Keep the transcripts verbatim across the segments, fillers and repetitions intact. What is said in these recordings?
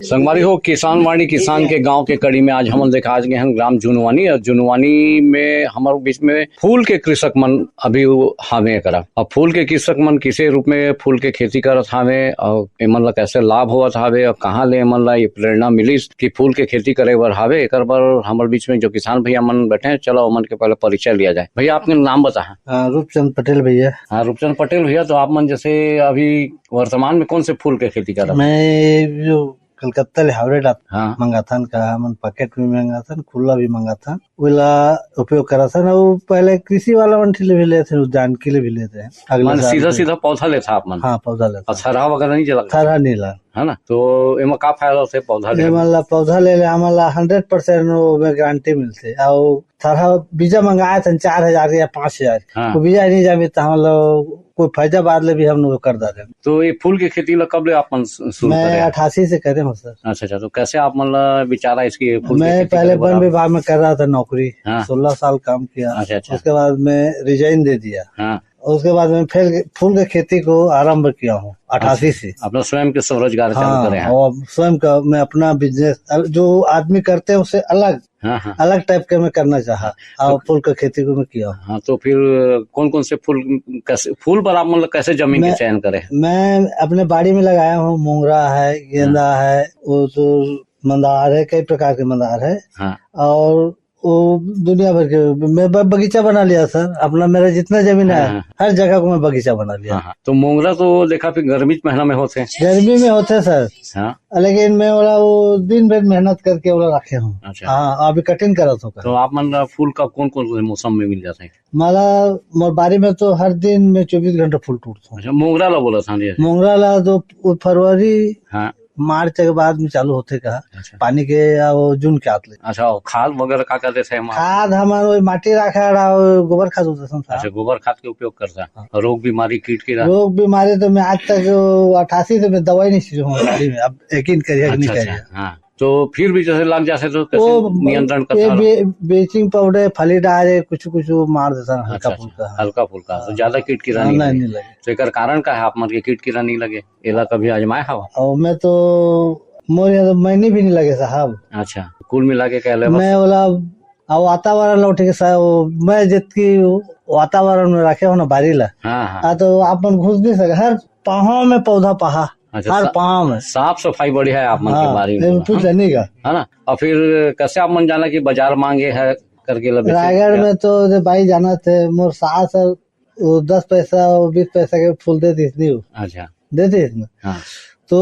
संगवारी हो, किसान वाणी किसान के गांव के कड़ी में आज हमन देखा आज गए हैं ग्राम जुनवानी, और जुनवानी में हमर बीच में फूल के कृषक मन अभी वो हावे करा। अब फूल के कृषक मन किसे रूप में फूल के खेती करत हावे और एमन ला कैसे लाभ होवत हावे और कहाँ ले एमन ला ये प्रेरणा मिलिस कि फूल के खेती करे बर हावे, एकर बर हमर बीच में जो किसान भैया मन बैठे हैं, चलो ओमन के पहले परिचय लिया जाए। भैया, आपके नाम बताएं। हाँ, रूपचंद पटेल भैया। हाँ, रूपचंद पटेल भैया, तो आप मन जैसे अभी वर्तमान में कौन से फूल के खेती करत हैं? मैं जो कलकत्ता ले हावरेट हाँ। मंगाथन, का हमन पैकेट में मंगाथन, खुला भी मंगाथन, ओला उपयोग करथन। वो पहले कृषि वाला मन ले भी लेते हैं, उद्यान के लिए भी लेते हैं। अगले माने साल सीधा में। सीधा पौधा लेता आप मन? हाँ, पौधा लेता। अच्छा, थरहा वगैरह नहीं जला? थरहा नहीं ला। है ना, तो एमा का फायदा होथे पौधा ले? एमा ला पौधा ले ले, हमन ला हंड्रेड परसेंट वो में गारंटी मिलथे। और थरहा बीजा मंगाए थे चार हजार या पाँच हजार, हाँ। वो बीजा नहीं जामी तो हम लोग कोई फैजाबाद ले भी हम लोग कर डाले। तो ये फूल के खेती ला कब ले आप मन शु-, शुरू मैं करे? अठासी से करे हूँ सर। अच्छा, अच्छा, तो कैसे आप मन ला विचार आइस कि ये फूल के मैं खेती पहले करे बर वन आप? विभाग में कर रहा था नौकरी, हाँ। सोलह साल काम किया। अच्छा, अच्छा। उसके बाद मैं रिजाइन दे दिया। हाँ। और उसके बाद में फिर फूल के खेती को आरंभ किया हूँ अठासी अच्छा, से। अपना स्वयं के स्वरोजगार चालू हाँ, करे हैं। और स्वयं का मैं अपना बिजनेस, जो आदमी करते हैं उससे अलग हाँ, हाँ। अलग टाइप के मैं करना चाहा। और तो फूल का खेती को मैं किया हूँ। हाँ, तो फिर कौन कौन से फूल, कैसे फूल पर आप मतलब कैसे जमीन के मैं, चयन करे हैं? मैं अपने बाड़ी में लगाया हूँ, मोंगरा है, गेंदा हाँ। है, वो तो मंदार है, कई प्रकार के मंदार है। हाँ। और वो दुनिया भर के मैं ब-, बगीचा बना लिया सर। अपना मेरा जितना जमीन हाँ, है, हाँ। हर जगह को मैं बगीचा बना लिया। हाँ, हाँ। तो मोंगरा तो देखा फिर गर्मी के महीना में होते हैं। गर्मी में होते हैं सर। हाँ। लेकिन मैं वाला वो दिन भर मेहनत करके वाला रखे हूँ। अच्छा। हाँ, अभी कटिंग करत हो। तो आप मन फूल का कौन कौन से मौसम में मिल जाते हैं? माला मोर बारी में तो हर दिन में चौबीस घंटा फूल टूटता हूँ। अच्छा, मोंगरा ला बोला था जी। मोंगरा ला तो फरवरी, हाँ। मार्च के बाद में चालू होते कहा। अच्छा। पानी के या वो जून के आत ले। अच्छा, और खाद वगैरह का का देते हैं हम? खाद हमारे वही माटी राखा रहा, वो गोबर खाद होता है संसार। अच्छा, गोबर खाद के उपयोग करता है। हाँ। और रोग बीमारी कीट कीड़ा? रोग बीमारी तो मैं आज तक वो अठासी से मैं दवाई नहीं सीखा हूँ बाड़ी में। अब यकीन करिए कि नहीं अच्छा, करिए। अच्छा, हाँ। तो फिर भी जैसे लग जाते तो कैसे वो नियंत्रण करता ये है? बे-, ब्लीचिंग पाउडर, फली डाले, कुछ कुछ वो मार देता है, हल्का अच्छा, अच्छा, फुल्का। हल्का फुल्का, तो हाँ। ज्यादा कीट कीड़ा हाँ, नहीं नहीं, लगे। नहीं लगे। तो एकर कारण का है आप मन के कीट कीड़ा नहीं लगे? एला कभी आजमाए हवा? और मैं तो, मोर यहाँ तो मैनी भी नहीं लगे साहब। अच्छा, कुल मिला के कह ले बस। मैं बोला, अब वातावरण लौटे के साथ वो, मैं जितकी वातावरण में रखे हो ना बारी ला। हाँ, हाँ। आ तो आप मन घुस नहीं सके, हर पाहा में पौधा पाहा, अच्छा, हर सा-, पाहा में। साफ सफाई बढ़िया है आप मन के हाँ, बारी में, लेकिन कुछ हाँ? नहीं का। है ना? और फिर कैसे आप मन जाना कि बाजार मांगे है करके ला बेचे? रायगढ़ क्या? में तो जे भाई जाना थे, मोर सास है, वो दस पैसा, वो बीस पैसा के फूल दे दीस नहीं वो। अच्छा। दे दीस ना। हाँ। तो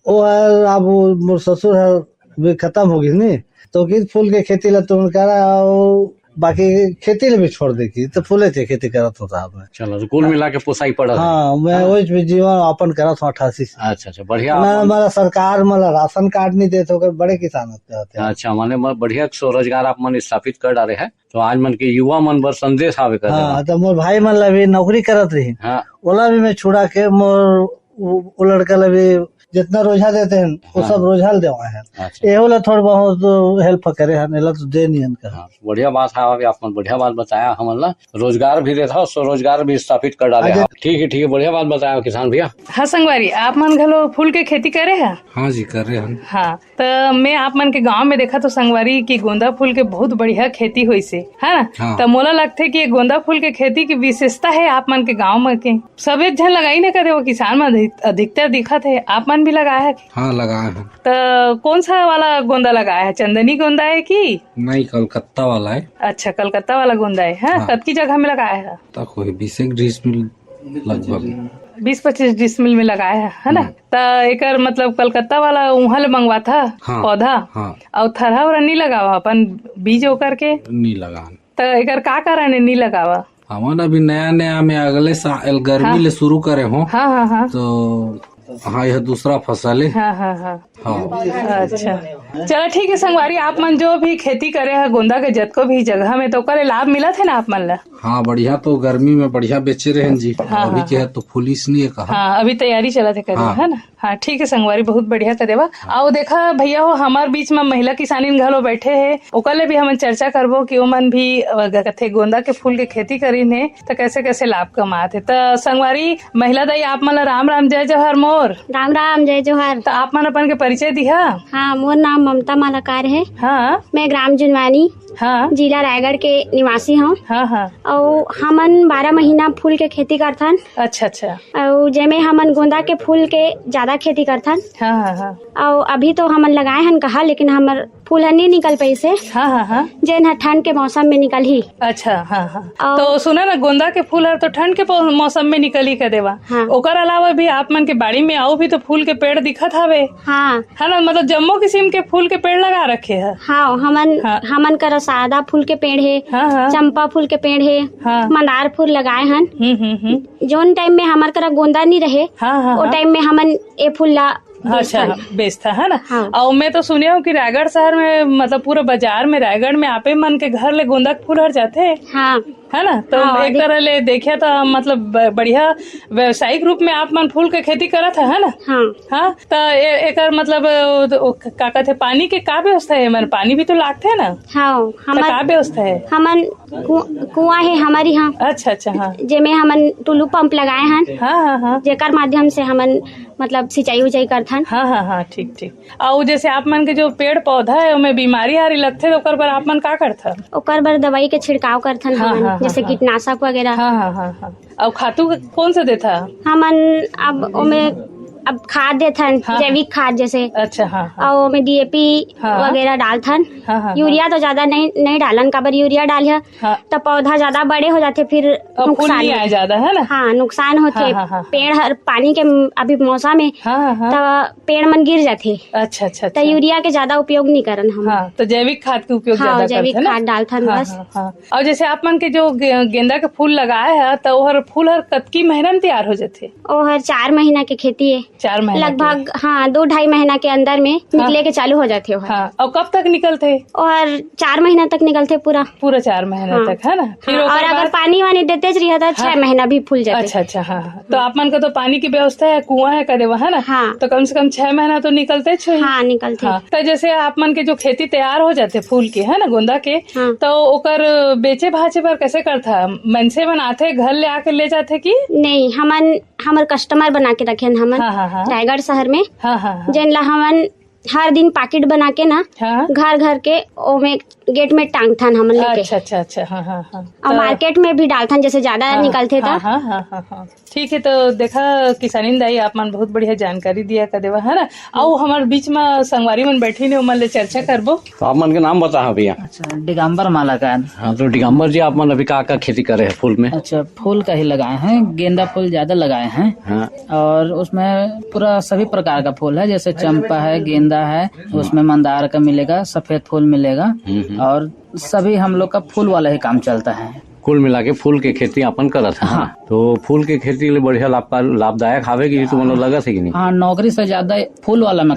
वो है, अब वो मोर ससुर है, वे खत्म हो गई नहीं, तो किस फूल के खेती ला तुम करा, वो बाकी खेती ले भी छोड़ दे की, तो फूले के खेती करत होता आपने। चलो, तो कुल मिला के पोसाई पड़ा है। हाँ, मैं हाँ। वही भी जीवन यापन करत हूँ अठासी से। अच्छा, अच्छा, बढ़िया ना, आप मन हमारा सरकार मला राशन कार्ड नहीं देते, ओकर बड़े किसान होते हैं। अच्छा, माने म-, बढ़िया स्वरोजगार आप मन स्थापित कर डाले हैं। तो आज मन के युवा मन बर संदेश आवे कर हाँ, देना। तो मोर भाई मन ला भी नौकरी करत रही। हाँ। ओला भी मैं छुड़ा के मोर, वो, वो लड़का ला भी जितना रोजा देते हैं, वो हाँ। सब रोजा ल देवा है। अच्छा। एहो ला थोड़ा बहुत help करे हैं, एला तो दे नहीं इनका। हाँ, बढ़िया बात है, अभी आप मन बढ़िया बात बताया हमन ला। रोजगार भी देता हो, स्वरोजगार भी स्थापित कर डाले अच्छा। हो। ठीक है, ठीक है, बढ़िया बात बताया किसान भैया। हाँ संगवारी, आप मन घलो फूल के खेती करे हैं? हाँ जी, कर रहे हैं। हाँ, त मैं आप मन के गांव में देखा तो संगवारी की गोंदा फूल के बहुत बढ़िया खेती होइसे, है ना? हाँ। त मोला लगथे कि ये गोंदा फूल के खेती की विशेषता है आप मन के गांव में के। सबे झन लगाई ने करे, वो किसान मन अधिक-, अधिकतर दिखत है, आप मन भी लगाए है? हाँ, लगाए हैं। त कौन सा वाला गोंदा लगाए है, चंदनी गोंदा है कि? नहीं, कलकत्ता वाला है। अच्छा, कलकत्ता वाला गोंदा है, हाँ? हाँ। कतकी जगह में लगाए है? तक होही बीस एक डिसमिल लगभग। बीस पच्चीस डिसमिल में लगाए है, है ना? हम्म। त एकर मतलब कलकत्ता वाला उहाँ ले मंगवाथा हाँ, पौधा? हाँ। अउ थरहा वरहा नहीं लगावा अपन बीज ओकर के? नहीं लगान। त एकर का कारण है नहीं लगावा? हमन अभी नया नया में अगले साल गर्मी हाँ। ले शुरू करे हो। हाँ, हाँ, हाँ। तो हाँ, यह दूसरा फसल है। हाँ, हाँ, हाँ। हाँ। अच्छा, चलो ठीक है संगवारी, आप मन जो भी खेती करे है गोंदा के जतको भी जगह में, तो ओकर लाभ मिलत है ना आप मन ला? हाँ, बढ़िया, तो गर्मी में बढ़िया बेचे रहे जी। हाँ, अभी हाँ, के है हाँ। तो फुलिस नहीं है कहा। हाँ, अभी तैयारी चलत है करे, हाँ। है ना? हाँ, ठीक है संगवारी, बहुत बढ़िया करे बा। हाँ। आओ देखा भैया हो, हमार बीच में महिला किसानिन घलो बैठे है, ओकर ले भी हमन चर्चा करबो कि ओमन भी, अ, कथे गोंदा के फूल के खेती करीन है, तो कैसे कैसे लाभ कमात है। तो संगवारी महिला दाई, आप मन ला राम राम, जय जोहार मो। राम राम, जय जोहार। त आप मन अपन के परिचय दिहा। हाँ, मोर नाम ममता मालाकार हे। हाँ। मैं ग्राम जुनवानी, हाँ। जिला रायगढ़ के निवासी हूँ। हाँ, हाँ। अउ हमन बारह महीना फूल के खेती करथन। अच्छा, अच्छा। अउ जेमे हमन गोंदा के फूल के ज्यादा खेती करथन। हाँ, हाँ, हाँ। अउ अभी तो हमन लगाए हन कहा, लेकिन हमर फूल ह नी निकल पइसे। हाँ, हाँ, हाँ। जेन ह ठंड के मौसम में निकलही। अच्छा, हाँ, हाँ। अउ तो सुना ना, गोंदा के फूल हर तो ठंड के पौ-, मौसम में निकलही कहे देवा। हाँ। ओकर अलावा भी आप मन के बाड़ी में अउ भी तो फूल के पेड़ दिखत हवे। हाँ। है ना, मतलब जम्मो किसिम के फूल के पेड़ लगा रखे है। हाँ, हमन, हाँ। हमन करा सादा फूल के पेड़ हे, हाँ, हाँ। चंपा फूल के पेड़ हे, हाँ। मंदार फूल लगाए हन। हम्म, हम्म, हम्म। जोन टाइम में हमर करा गोंदा नी रहे, हाँ, हाँ, ओ हाँ। टाइम में हमन ए फूल ला अच्छा, बेचथन। हाँ, बेचथा, है ना? हाँ। अउ मैं तो सुने हूँ कि रायगढ़ शहर में, मतलब पूरा बाजार में, रायगढ़ में आपे मन के घर ले गोंदा के फूल हर जाथे। हाँ। है ना? तो हाँ, एक अधिक तरह ले देखे तो मतलब ब-, बढ़िया व्यावसायिक रूप में आप मन फूल के खेती करत है, है ना? हाँ। हाँ, तो ए-, एकर मतलब, ओ, ओ, का कहथे, पानी के का व्यवस्था है? मन पानी भी तो लागथे ना? हाँ, तो हमर, का व्यवस्था है? हमन कु-, कुआं है हमर यहाँ। अच्छा, अच्छा, हाँ। जेमे हमन टुल्लू पंप लगाए हन। हाँ, हाँ, हाँ। जेकर माध्यम से हमन मतलब सिंचाई उचाई करथन। हाँ, हाँ, हाँ, ठीक, ठीक। अउ जैसे आप मन के जो पेड़ पौधा है, ओमे बीमारी आरी लगथे, तो ओकर बर आप मन का करथन? ओकर बर दवाई के छिड़काव करथन हाँ, हमन, हाँ, हाँ, जैसे हाँ। कीटनाशक वगैरह। हाँ, हाँ, हाँ, हाँ। अउ खातू कौन से देथा? हमन अब ओमे, अब खाद देथन, हाँ, हाँ। जैविक खाद जैसे। अच्छा, हाँ, हाँ। अउ ओमे डीएपी हाँ। वगैरह डालथन। हाँ, हाँ, हाँ। यूरिया तो ज्यादा नहीं, नहीं डालन, काबर यूरिया डालिया हाँ। त पौधा ज्यादा बड़े हो जाथे, फिर अब फूल नुकसान नहीं आए होथे। ज्यादा, है ना? हाँ, नुकसान होथे। हाँ, हाँ, हाँ, हाँ। पेड़ हर पानी के म-, अभी मौसम है, हाँ, हाँ, हाँ। त पेड़ मन गिर जाथे। अच्छा, अच्छा, त अच्छा। यूरिया के ज्यादा उपयोग नहीं करन हम। हाँ, तो जैविक खाद के उपयोग हाँ, ज्यादा जैविक करथे ना? खाद डालथन हाँ, बस। हाँ, हाँ। और जैसे आप मन के जो गे-, गेंदा के फूल लगाए है, त ओहर फूल हर कतकी महीना में तैयार हो जाथे? ओहर चार महीना के खेती है। चार महीना के। लगभग, हाँ, दो ढाई महीना के अंदर में हाँ। निकले के चालू हो जाथे ओहर। हाँ, और कब तक निकलथे? ओहर चार महीना तक निकलथे पूरा। पूरा चार महीना हाँ। तक, है ना? फिर हाँ, ओकर और अगर बाद? पानी वानी देते च रहिया त हाँ। छह महीना भी फूल जाथे। अच्छा, अच्छा, हाँ, हाँ। तो आप मन का तो पानी की व्यवस्था है, कुआं है कहे देवा, है ना? हाँ। तो कम से कम छह महीना तो निकलते च होही। हाँ, निकलथे। हाँ। तो जैसे आप मन के जो खेती तैयार हो जाथे फूल के, है ना, गोंदा के, हाँ। तो ओकर बेचे भाचे बर कैसे करथा? मनसे मन आथे, घर ले आके ले जाथे कि? नहीं, हमन हमर कस्टमर बना के रखे हन हमन हाँ, हाँ, हाँ। रायगढ़ शहर में, हाँ, हाँ, हाँ। जेन ला हमन हर दिन पाकिट बना के ना हाँ। घर घर के ओमे गेट में टांगथन हमन लेके। अच्छा, अच्छा, अच्छा, हाँ, हाँ, हाँ। और तो मार्केट में भी डालथन, जैसे ज्यादा हाँ, निकलथे हाँ, त। हाँ, हाँ, हाँ, हाँ। ठीक है, तो देखा किसानी दाई, आप मन बहुत बढ़िया जानकारी दिया कहे देवा, है ना? अउ हमर बीच में संगवारी मन बैठी ने, ओमन ले चर्चा करबो। तो आप मन के नाम बताहा भैया। अच्छा, दिगंबर मालाकार। हाँ, तो दिगंबर जी, आप मन अभी का का खेती करे हैं फूल में? अच्छा, फूल का ही लगाए हैं, गेंदा फूल ज्यादा लगाए हैं। हाँ। और उसमें पूरा सभी प्रकार का फूल है, जैसे चंपा है, गेंदा है, उसमें मंदार का मिलेगा, सफेद फूल मिलेगा। हम्म, हम्म। और सभी हम लोग का फूल वाला ही काम चलता है। कुल मिला के फूल के खेती अपन करत है। हाँ। तो फूल के खेती ले बढ़िया लाभ, लाभदायक हावे कि तुमन ला लगत है कि नहीं? हाँ, नौकरी से ज्यादा फूल वाला में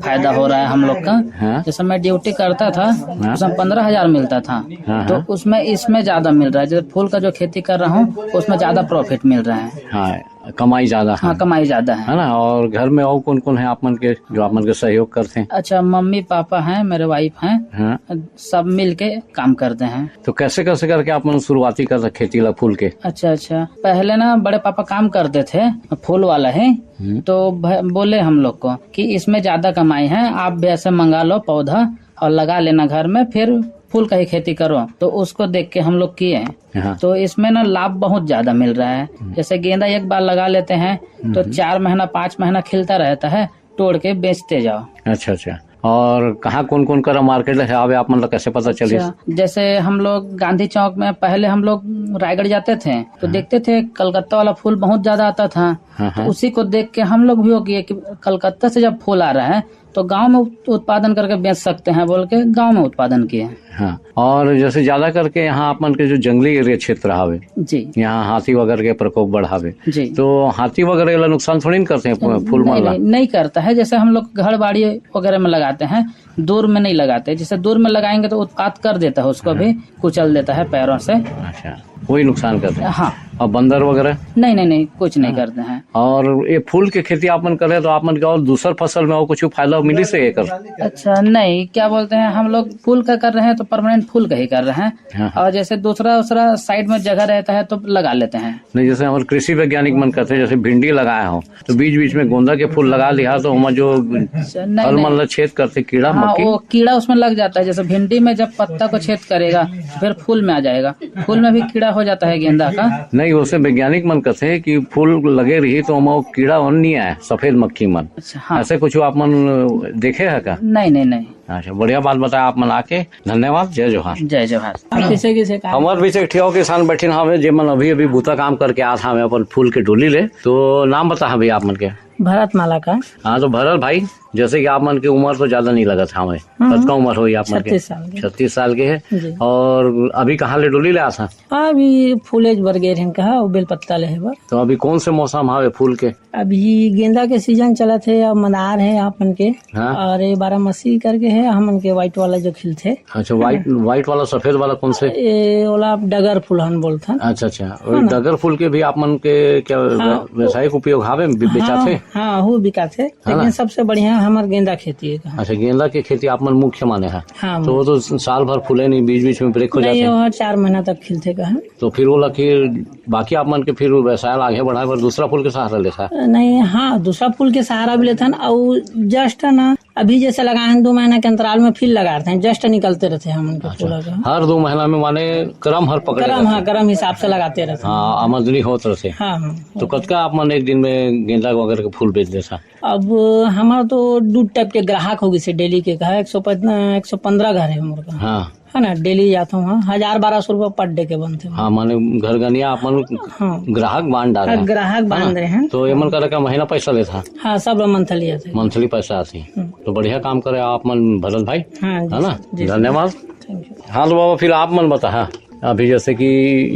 फायदा हो रहा है हम लोग का। हाँ। जैसे मैं ड्यूटी करता था, हाँ। उसमें पन्द्रह हजार मिलता था, हाँ, तो हाँ। उसमें, इसमें ज्यादा मिल रहा है। जैसे फूल का जो खेती कर रहा हूँ, उसमें ज्यादा प्रॉफिट मिल रहा है। हाँ, कमाई ज्यादा हाँ, है। कमाई ज्यादा है। है ना? और घर में और कौन कौन है आप मन के, जो आप मन के सहयोग करते हैं? अच्छा, मम्मी पापा हैं, मेरे वाइफ हैं, हाँ। सब मिल के काम करते हैं। तो कैसे कैसे करके आप मन शुरुआती कर खेती ला फूल के? अच्छा, अच्छा, पहले ना बड़े पापा काम करते थे, फूल वाला है, हम्म। तो भ-, बोले हम लोग को कि इसमें ज्यादा कमाई है, आप भी ऐसे मंगा लो पौधा और लगा लेना घर में, फिर फूल का ही खेती करो। तो उसको देख के हम लोग किए। हाँ। तो इसमें ना लाभ बहुत ज्यादा मिल रहा है। हम्म। जैसे गेंदा एक बार लगा लेते हैं, तो हम्म। चार महीना, पाँच महीना खिलता रहता है, तोड़ के बेचते जाओ। अच्छा, अच्छा। और कहाँ कौन कौन करा मार्केट है, अभी आप मतलब कैसे पता चली? अच्छा, जैसे हम लोग गांधी चौक में, पहले हम लोग रायगढ़ जाते थे, तो हाँ। देखते थे कलकत्ता वाला फूल बहुत ज्यादा आता था। हाँ, तो हाँ। उसी को देख के हम लोग भी हो गए कि कलकत्ता से जब फूल आ रहा है, तो गांव में उत-, उत्पादन करके बेच सकते हैं, बोल के गांव में उत्पादन किए। हाँ, और जैसे ज्यादा करके यहाँ आप मन के जो जंगली एरिया क्षेत्र हावे, जी। यहाँ हाथी वगैरह के प्रकोप बढ़ावे, जी। तो हाथी वगैरह ला नुकसान थोड़ी न करते हैं फू-, फूल नहीं, मन ला? नहीं, नहीं करता है। जैसे हम लोग घर बाड़ी वगैरह में लगाते हैं, दूर में नहीं लगाते, जैसे दूर में लगाएंगे तो उत्पात कर देता है, उसको हाँ। भी कुचल देता है पैरों से। अच्छा, वही नुकसान करते हैं। हाँ। और बंदर वगैरह? नहीं, नहीं, नहीं, कुछ नहीं हाँ। करते हैं। और ये फूल के खेती आप मन करे तो आप मन के और दूसर फसल में और कुछ फायदा मिली से एकर? अच्छा, नहीं, क्या बोलते हैं, हम लोग फूल का कर रहे हैं तो परमानेंट फूल का ही कर रहे हैं। हाँ, हाँ। और जैसे दूसरा, दूसरा साइड में जगह रहता है तो लगा लेते हैं। नहीं, जैसे हमारे कृषि वैज्ञानिक मन करते हैं, जैसे भिंडी लगाए हो तो बीच बीच में गोंदा के फूल लगा लिया तो ओमा जो अच्छा, नहीं, फल नहीं। मन ला छेद करते कीड़ा हाँ, मक्खी। वो कीड़ा उसमें लग जाता है, जैसे भिंडी में जब पत्ता को छेद करेगा तो फिर फूल में आ जाएगा, फूल में भी कीड़ा हो जाता है गेंदा का। नहीं, उसे वैज्ञानिक मन कहते हैं कि फूल लगे रही तो ओमा वो कीड़ा और नहीं आए, सफेद मक्खी मन। अच्छा, हाँ। ऐसे कुछ आप मन देखे है का? नहीं, नहीं, नहीं। अच्छा, बढ़िया बात बताया आप मन आके। धन्यवाद, जय जोहार। जय जोहार। आप किसे किसे काम हमारे बीच एक ठिया किसान बैठिन हवे, जे मन अभी अभी बूता काम करके आत हवे अपन फूल के डोली ले। तो नाम बता भैया आप मन के? भरत माला का। हाँ, तो भरत भाई, जैसे कि आप मन के उम्र तो ज्यादा नहीं लगत हवे, हम्म। कतका उम्र होई आप मन के? छत्तीस साल के। छत्तीस साल के है। जी। और अभी कहाँ ले डोली ले आत हा? अभी फूलेज बर गे रहेन कहा, वो बेलपत्ता लेहे बर। तो अभी कौन से मौसम हवे फूल के? अभी गेंदा के सीजन चलत हे, अब मंदार हे आप मन के, हाँ। और ये बारामासी करके हे, हमन के व्हाइट वाला जो खिलथे। अच्छा, व्हाइट, हाँ। व्हाइट वाला, सफेद वाला कौन से? ये ओला आप डगर फूल हन बोलथन। अच्छा, अच्छा। और है ना? डगर फूल के भी आप मन के क्या हाँ। व्या-, व्यावसायिक उपयोग हावे, बि-, हाँ, बेचाथे? हाँ, वो बिकाथे, है ना? लेकिन सबसे बढ़िया हमर गेंदा खेती है। अच्छा, गेंदा के खेती आप मन मुख्य माने है। हाँ, तो वो तो साल भर फूले नहीं, बीच बीच में ब्रेक हो नहीं, जाथे। वो हर चार महीना तक खिलथे कहा। तो फिर वो लकीर, बाकी आप मन के फिर व्यवसाय ला आगे बढ़ाए बर दूसरा फूल के सहारा लेथा? नहीं, हाँ, दूसरा फूल के सहारा भी लेथन, अउ जस्ट ना अभी जैसे लगाए हैं, दो महीना के अंतराल में फिर लगाते हैं, जस्ट निकलते रहते हैं हम उनके अच्छा, फूल का। हर दो महीना में माने क्रम हर पकड़े क्रम, रहथे। हाँ, क्रम हिसाब से लगाते रहते हैं। हाँ, आमदनी होत रहथे। हाँ, हाँ। तो कतका आप मन एक दिन में गेंदा वगैरह के फूल बेच देथा? अब हमारा तो दू टाइप के ग्राहक हो गइसे डेली के, कहा एक सौ पन्द्रह, एक सौ पन्द्रह घर है हमारे का। हाँ। है ना, डेली जाता हूँ, हाँ, हजार बारह सौ रुपया पर डे के बनते हैं। हाँ, माने घर गनिया अपन हाँ। ग्राहक बांध डारे हाँ, हैं, ग्राहक है ना? बांध रहे हैं। तो ये मन करे का महीना पैसा लेथा? हाँ, सब मंथली आथे। मंथली पैसा आथे। हम्म। तो बढ़िया काम करे आप मन भरत भाई, हाँ, जी है ना? सर, जी सर। धन्यवाद। Thank you। हाँ, तो बाबा, फिर आप मन बता, हाँ, अभी जैसे कि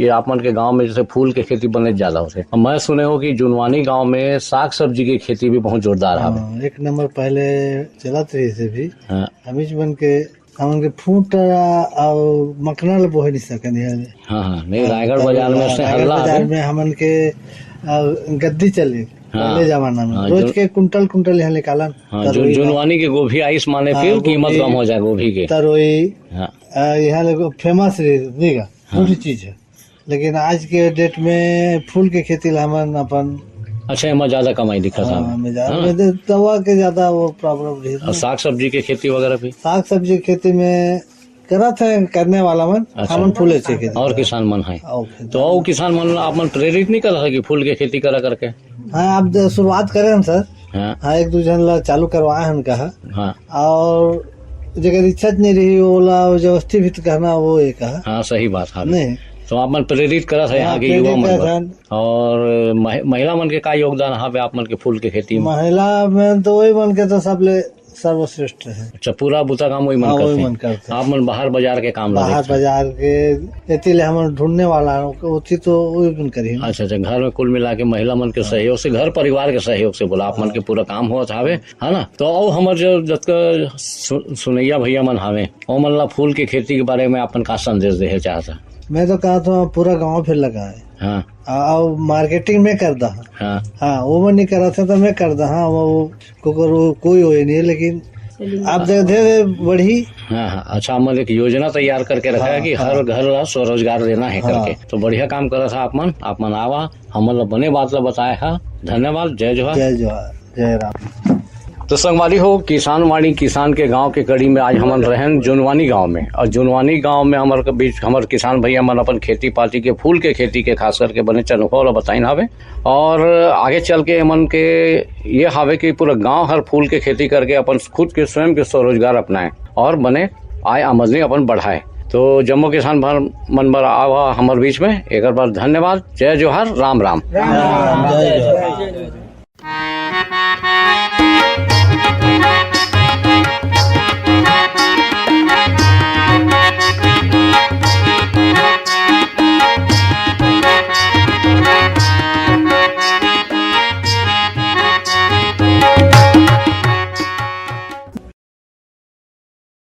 ये आप मन के गांव में जैसे फूल के खेती बने ज्यादा होथे, और मैं सुने हो कि जुनवानी गांव में साग सब्जी की खेती भी बहुत जोरदार है। हाँ, एक नंबर पहले चलत रही से भी। हाँ। हमीच मन के हमन के फूट अउ मखना ल बोहे नहीं सकन यार। हाँ, हाँ, नहीं, हाँ, रायगढ़ तब बाजार में रा-, से रायगढ़ हल्ला बाजार हवे। में हमन के, अ, गद्दी चले, हाँ। पहले जमाना में। हाँ, रोज जो के कुंटल, कुंटल यहाँ निकालन। हाँ, जो तरोई ला। जुनवानी के गोभी आइस माने हाँ, फिर कीमत गोभी, कम हो जाए गोभी के। तरोई, हाँ। अ, यहाँ ले फेमस रही, नहीं का? हाँ। पूरी चीज है। लेकिन आज के डेट में फूल के खेती ला हमन अपन अच्छा, एमा ज्यादा कमाई दिखत हाँ, हवे। एमा ज्यादा, हाँ। एमा दे-, दवा के ज्यादा वो प्रॉब्लम रही। और साग सब्जी के खेती वगैरह भी? साग सब्जी के खेती में करत है करने वाला मन, अच्छा। हमन फूले से खेती और करत। किसान मन है। और खेती। तो और किसान मन आप मन प्रेरित नहीं करत है कि फूल के खेती करा करके? हाँ, आप दे-, शुरुआत करे हैं सर। हाँ। हाँ, एक दू झन ला चालू करवाए हैं कहा। हाँ। और जेकर इच्छा नहीं रही, ओला जबरदस्ती भी तो कहना वो एक है। हाँ, सही बात है। नहीं। तो आप मन प्रेरित करत है हाँ, यहाँ के युवा प्रेरित मन करत बर। हैं। और महि-, महिला मन के का योगदान हवे आप मन के फूल के खेती में? महिला में तो वही मन के तो सबले सर्वश्रेष्ठ है। अच्छा, पूरा बुता काम वही मन हाँ, वही करथे। मन करथे। आप मन बाहर बाजार के काम ला बाहर देखथे। बाजार के एती ले हमन ढूंढने वाला है, ओती तो वही मन करी ना। अच्छा, अच्छा, घर में कुल मिला के महिला मन के हाँ। सहयोग से, घर परिवार के सहयोग से बोला आप मन के हाँ। पूरा काम होत हवे। है ना? तो अउ हमर जो जतका सु-, सुनैया भैया मन हावे, ओमन ला फूल के खेती के बारे में अपन का संदेश देहे चाहत हे? मैं तो कहत हूँ, पूरा गांव फिर लगाए। हाँ। आ, अउ मार्केटिंग में कर दा। हाँ। हाँ, वो मन नहीं करत हे तो मैं कर दा। हाँ, वो, वो को-, को-, कोई होए नहीं, लेकिन आप दे, दे, दे बढ़ी। हाँ, हाँ। अच्छा, हमन एक योजना तैयार करके रखा है हाँ, कि हाँ। हर घर ला स्वरोजगार देना है हाँ। करके। तो बढ़िया काम करत हे आप मन, आप मन आवा, हमन ला बने बात ला बताए हा। धन्यवाद, जय जोहार। जय जोहार, जय राम। तो संगवारी हो, किसान वाणी किसान के गांव के कड़ी में आज हमन रहेन जुनवानी गांव में, और जुनवानी गांव में हमर के बीच हमर किसान भैया मन अपन खेती पाती के, फूल के खेती के खास करके बने अनुभव ला बताइन हावे, और आगे चल के एमन के ये हावे कि पूरा गांव हर फूल के खेती करके अपन खुद के स्वयं के स्वरोजगार अपनाए और बने आय आमदनी अपन बढ़ाए। तो जम्मो किसान भर मन बर आवा हमर बीच में, एक बार धन्यवाद, जय जोहार, राम राम। राम राम। जय जोहार।